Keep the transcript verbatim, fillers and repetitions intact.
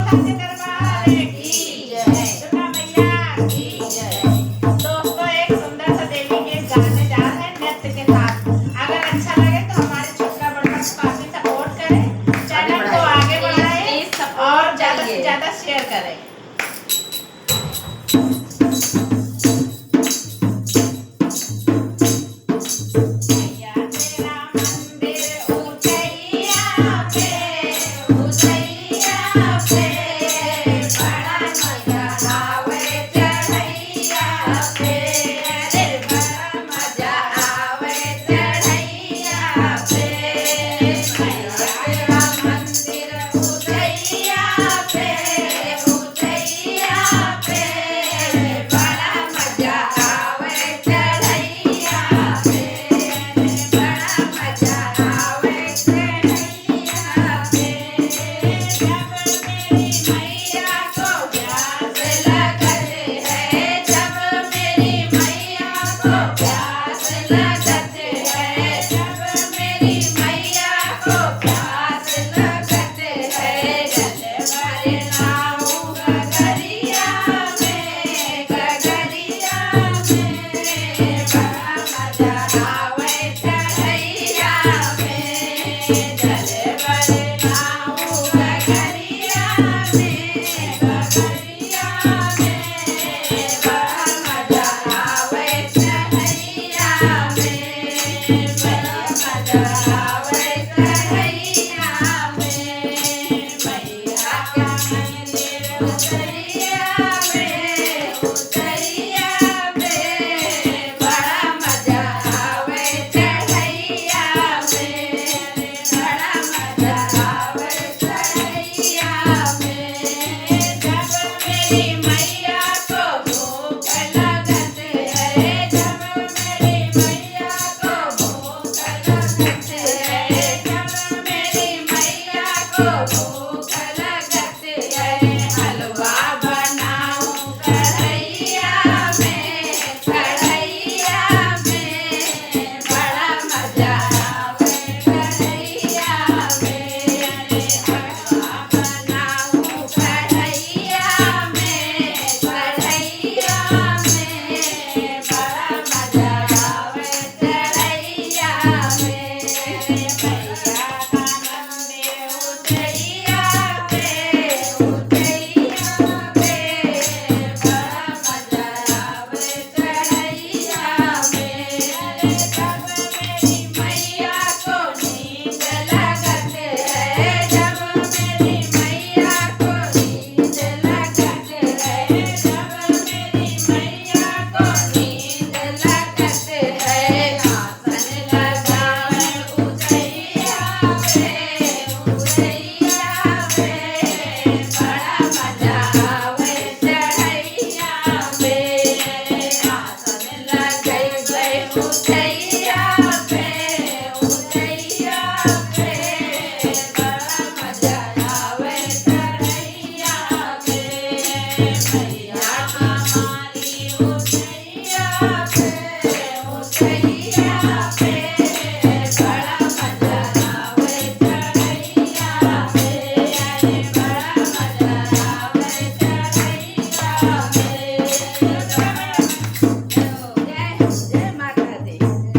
सच्चे दरबार की जय। दुर्गा मैया की जय। दोस्तों, एक सुंदर सा देवी गीत गाने जा रहे हैं नृत्य के साथ। अगर अच्छा लगे तो हमारे छोटका बड़का को काफी support करें, channel को आगे बढ़ाएं और ज्यादा से ज्यादा share करें।